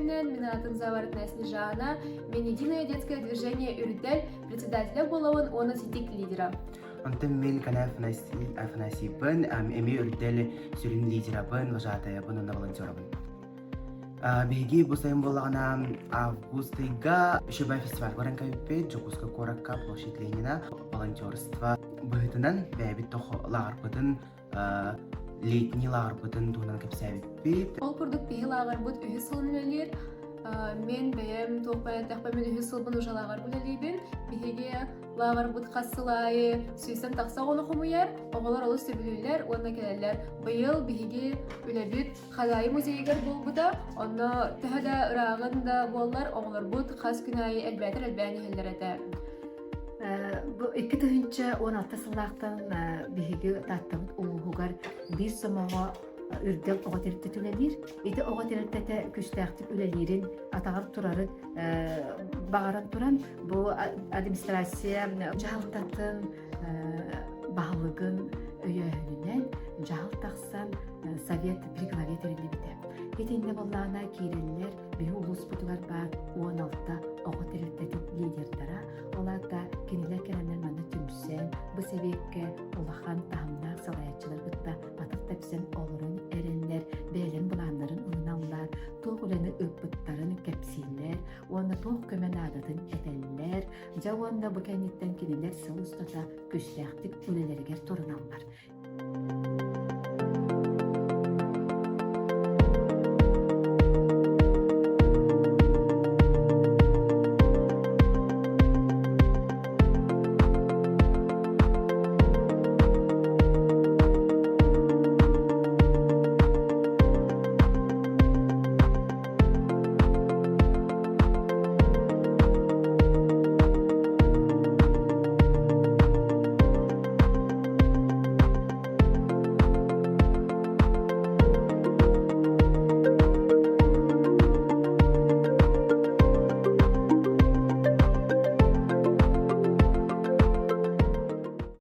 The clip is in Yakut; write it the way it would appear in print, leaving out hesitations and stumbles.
күнүнэн, мин аатым Заворотная Снежана, мен Единое детское движение Үрдэл председателя буолабын уонна ситик лидера. Онтон мин Канай Афанасийбын, эмиэ Үрдэл сүрүн лидерабын, вожатайабын уонна волонтерабын. Биһиги бу сайын буоллаҕына август ыйга Шибай фестиваль баран кэлбиппит Дьокуускай куоракка площадь Ленина волонтерство быһыытынан бэйэбит лааҕырбытын летний лааҕырбытын туһунан кэпсээбиппит. Ол курдук биһи лааҕырбыт үһүс сылын үлэлиир. Мен бэйэм туох эттэхпэ мин үһүс сылбын уже лааҕырга үлэлиибин. Биһиги лааҕырбыт хас сыл аайы сүүстэн тахса оҕону хомуйар. Оҕолор олус сөбүлүүллэр уонна кэлэллэр. Быйыл биһиги үлэбит Хадаайы музейыгар буолбута. Онно төһө да ырааҕын да буоллар, оҕолорбут хас күн аайы элбээтэр элбээн иһэллэр этэ. Бу 2016 сыллаахтан биһиги Тааттабыт улууһугар биир сомоҕо үрдэл оҕо тэрилтэтэ үлэлиир. Ити оҕо тэрилтэтэ күүстээхтик үлэлиирин, атаҕар турарын баҕаран туран, бу администрация дьаһалтатын баһылыгын өйөөһүнүнэн дьаһал тахсан совет при главе тэриллибитэ. Итиннэ буоллаҕына киирэллэр биһи улууспутугар баар 16 оҕо тэрилтэтин лидердара, ол аата кинилэр кэлэннэр манна түмсэн, бу сэбиэккэ улахан таһымнаах салайааччылар кытта атах тэпсэн олорон эрэннэр, бэйэлэрин былааннарын ылыналлар, туох үлэни ыыппыттарын кэпсииллэр уонна туох көмө наадатын этэллэр. Дьэ уонна бу кэнниттэн кинилэр сыл устата күүстээхтик үлэлэригэр туруналлар.